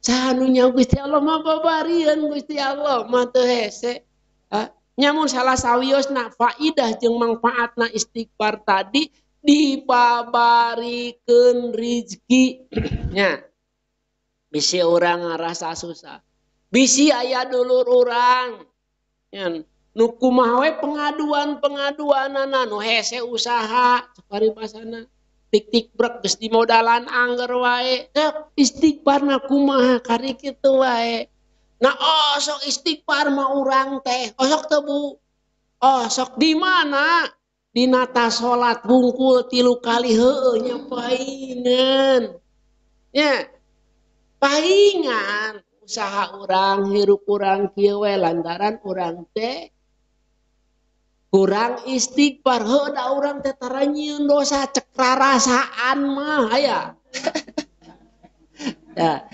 Saha nu nyaho Gusti Allah mah babarieun Gusti Allah mah teu hese. Nyamun salah sawiosna faidah jeung mangfaatna istighfar tadi dibabarikeun rizki nya. Bisi urang ngarasa susah. Bisi aya dulur urang nya nu kumaha we pengaduan-pengaduanana nu hese usaha paribasana. Tik-tik brek geus dimodalan angger wae. Teu istighfarna kumaha kari kitu wae. Nah osok istighfar mah urang teh, osok teu Bu? Osok di mana? Dina tas salat bungkul 3 kali heueuh nya paingan. Nya paingan usaha urang hirup urang kieu we lantaran urang teh kurang istighfar. Heuh da urang teh tara nyieun dosa cek rarasaan mah aya. Ya,